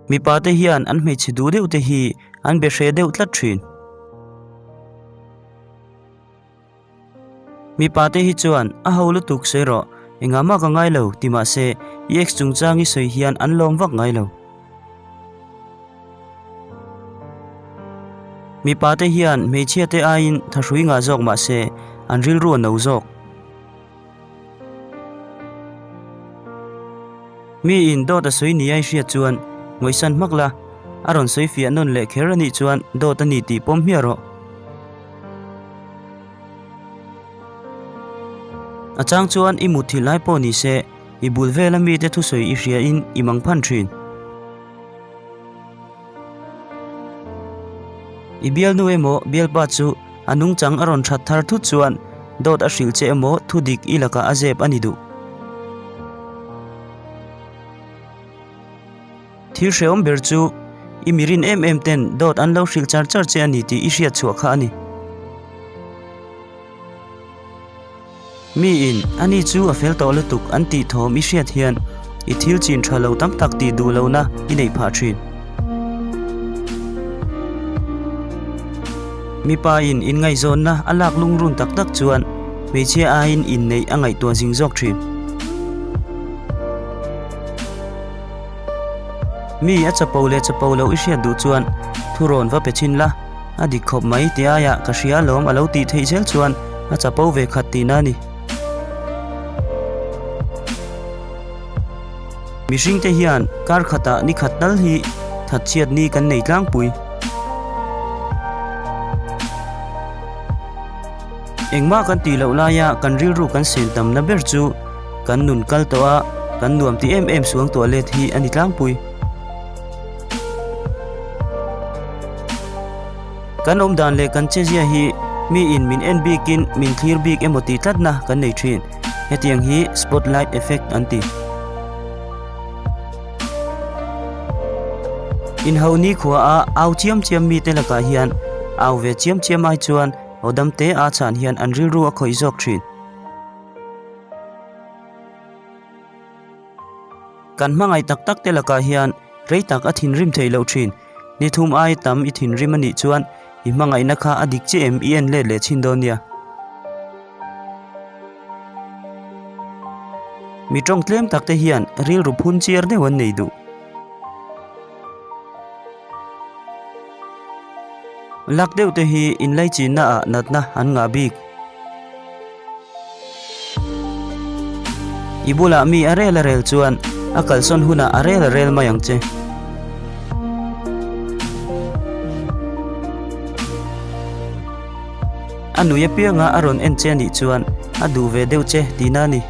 Mipa te hian an hmeichhe duh deuh te hi an be hreh deuh tlat thin. Mipa te hi chuan a ho lutuk sawi rawh, engah mah ka ngai lo ti mahse i ex chungchang i sawi hian an lawm vak ngai lo. Mipa te hian hmeichhia te aiin thahrui ngah zawk mahse an rilru a no zawk. Miin dawt a sawi ni a i hriat chuan ngawisan hmak la, a rawn sawi fiah nawn leh kher a nih chuan dawt a ni tih pawm hmiah rawh. A chang chuan i mutthilh lai pawh ni se, i bul vela mite thusawi i hriain i mang phan thin. I bialnu emaw bialpa chu a nungchang a rawn that thar thut chuan dawt a hrilh che emaw thudik i lakah a zep a ni duh. Thil hrehawm ber chu i mirin em em ten dawt an lo hrilh char char che a ni tih i hriat chhuah kha a ni. Miin ani chu a fel tawh lutuk an tih thawm i hriat hian i thil chin tha lo tam tak tih duh lohna i neih phah thin. Mipa in inngaihzawnna a lak lungrun tak tak chuan hmeichhia aiin inneih a ngaihtuah zing zawk thin. Mi a chapo leh chapo loh i hriat duh chuan thurawn va pe chhin la. A dik khawp mai ti aiah ka hria alawm a lo tih theih zel chuan a chapo ve khat tihna a ni. Mihring te hian kar khatah ni khat tal hi thatchhiat ni kan nei tlangpui. Engmah kan tih loh laia kan rilru kan sen tamna ber chu kan nun kal tawh a, kan nuam ti em em suang tuah let hi a ni tlangpui. Kan awm dan leh kan chezia hi mi in min en bikin min thlir bik emaw tih tlatna kan nei thin. Hetiang hi spotlight effect an ti. Inho nikhua a au chiam chiam mite lakah hian au ve chiam chiam ai chuan aw damte a chhan hian an rilru a khawih zawk thin. Kan hmangaih tak tak te lakah hian rei tak a thinrim theih loh thin. Ni thum ai tam i thinrim a nih chuan i hmangaihna kha a dik chiah em i en let leh chhin dawn nia. Mi tawng tlem tak te hian rilru phun chiar deuh an nei duh. Lak deuh te hi inlaichinna ah natna an ngah bik. I bulah mi a rel a rel chuan a kalsawn hunah a rel a rel mai ang che. A nui apianga a rawn en che anih chuan a duh ve deuh che tihna a ni.